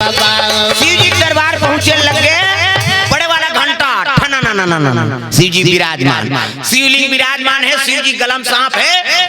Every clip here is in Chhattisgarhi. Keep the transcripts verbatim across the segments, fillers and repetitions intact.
शिव जी के दरबार पहुंचे लग गए, बड़े वाला घंटा, ठना ना ना ना ना ना। शिव जी विराजमान, शिवलिंग विराजमान है, शिव जी गला म सांप है।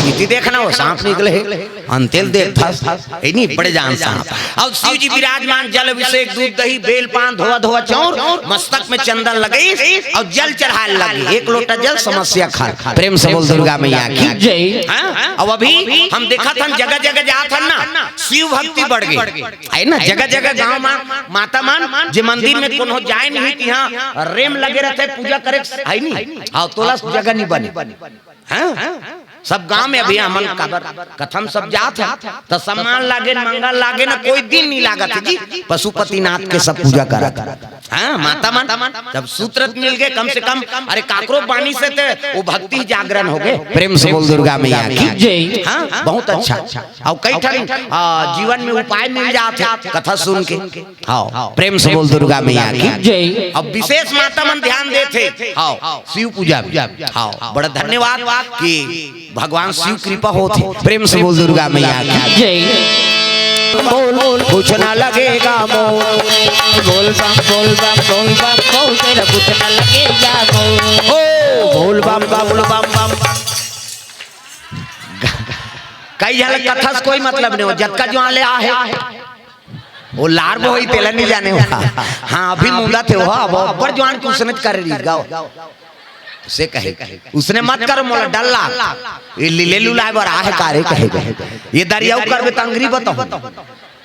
इति देखना, वो सांप निकले है, अंतेल देख था, है नहीं, बड़े जान सांप। अब शिव जी विराजमान, जल अभिषेक, दूध दही, बेल पान, धोवा धोवा चाउर, मस्तक में चंदन लगई और जल चढ़ाए लगी, एक लोटा जल समस्या खाल। प्रेम से बोल दुर्गा मैया की। जय। हाँ? अब अभी हम देखत हन, जगह जगह जात हन ना, शिव भक्ति बढ़ गई। है ना, जगह जगह गांव में माता मन, जे मंदिर में कोनो जाए नहीं, तिहां रेम लगे रहते पूजा करे, है नहीं? हाँ, तोला जगह नहीं बने। हाँ? सब गांव में अभी हमन काबर कथम सब जात है, तो सम्मान लागे, मंगल लागे ना, कोई दिन नहीं लागत है जी, पशुपतिनाथ के सब पूजा करत। हाँ, माता मन जब सूत्र मिल गए, कम से कम, अरे, काकरो बानी से ते वो भक्ति जागरण हो गए। प्रेम से बोल दुर्गा मैया की। जय। हाँ, बहुत अच्छा। और कई ठन, आ, जीवन में उपाय मिल जात है कथा सुन के। हाँ, प्रेम से बोल दुर्गा मैया की। जय। अब विशेष माता मन ध्यान देथे। हाँ, शिव पूजा में। हाँ, बड़ा धन्यवाद कि भगवान शिव कृपा होथे। प्रेम से बोल दुर्गा मैया की। जय। बोल, बोल, कुछ ना लगेगा मोल। बोल बम, बोल बम, बोल बम, बोल, तेरा कुछ ना लगेगा मोल। ओ, बोल बम, बम, बोल बम, बम। कई झन कथा से कोई मतलब नहीं हो, जतका जुआन ले आहे। वो लार वो होई, तेला नहीं जाने हुआ। हाँ, अभी मुंदा थे हुआ, वो अब्बड़ जुआन के उसने कर रही गाओ। उसे कहे, उसने मत करो, मोला डर लाग। ये लीले लुलाए बर आहे कारे कहे गए। ये दरियाऊ करबे तंगरी बताऊं।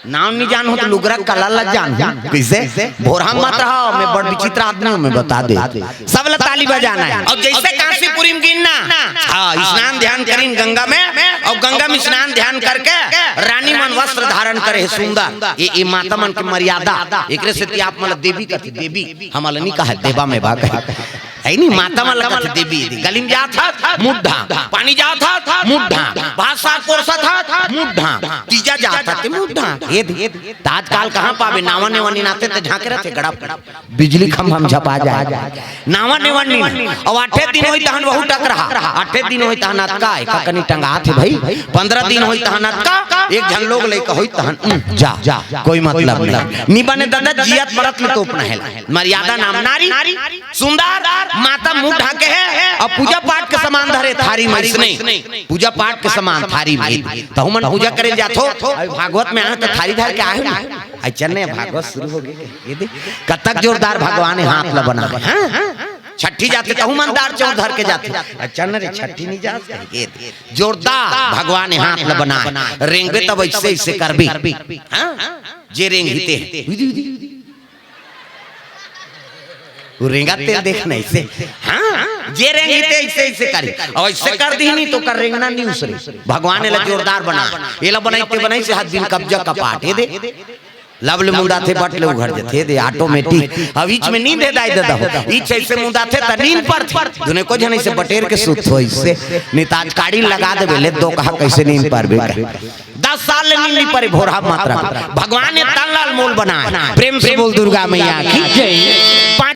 नाम नहीं जान हो तो लुगरा कला ला जान। कैसे? भोरा मत रहा, मैं बड़ विचित्र आदमी हूँ, मैं बता दे। सब ला ताली बजाना है। और जैसे कांसीपुरी में गिनना, हाँ, स्नान ध्यान करीन गंगा में, और गंगा में स्नान ध्यान करके रानी मन वस्त्र धारण करे है सुंदर। ये, ये माता मन के मर्यादा। एकरे सेती आप मन ला देवी कथे, देवी, हमन ला नहीं कहे, देवा में बा कहे। है नहीं, माता मन ला कथे देवी। गली में जात हस, मुड्ढा, पानी जात हस, मुड्ढा, भाषा कोरसत हस, मुड्ढा, तीजा जात हस, ते मुड्ढा। ये दे, त आजकाल कहाँ पाबे, नावा नेवा नीनाथे ते झांके रहथे गड़प। बिजली खंभा में झपा जाए। नावा नेवा नीन। अब आठे दिन होई तहन वहू टकरहा। आठे दिन होई तहन अतका, एका कनी टंगाथे भाई। पंद्रह दिन होई तहन अतका, एक झन लोग लइका होई तहन, उम, जा, जा, कोई मतलब नहीं। नी बने दादा, जियत मरत ले तोपना है। मर्यादा नाम नारी, सुंदर, माता मुंह ढाके है, और पूजा पाठ के सामान धरे थारी में इसने। पूजा पाठ के सामान थारी में। तहु मन पूजा करे जाथो, अभी भागवत में आए तो थारी धर के आए ना। अच्छा ने भागवत शुरू हो गए। ये दे, कतक जोरदार भगवान ने हाथ ला बना है। हाँ? छठी जाथे तहु मन दार चाउर धर के जाथे। अच्छा न रे, छठी नहीं जात। ये दे, जोरदार भगवान ने हाथ ला बना है। रेंगबे तब ऐसे, ऐसे करबे। हाँ? जे रेंग हिते हैं। वो रेंगा तेल देख नहीं से। हाँ, जे रेंग हिते ऐसे, ऐसे करी। और ऐसे कर दी नहीं तो कर रेंगना नहीं उसरे। भगवान एला जोरदार बना। एला बनाई ते बनाई से हाथ दिन कब्जा कपाट। ये दे। लब ले मुंदा थे बट ले उघर जथे। ये दे ऑटोमेटिक। अब इच में नींद है दाई दादा हो। इच ऐसे मुंदा थे त नींद पर थे। दुने को जने से बटेर के सुत हो इससे। नहीं तो आज काड़ी लगा दे बेले दो कहा कैसे नींद पर भी। दस साल ले नींद नहीं परे भोरहा मात्रा। भगवान ने तन लाल मोल बनाए। प्रेम से बोल दुर्गा मैया की। जय। पाँच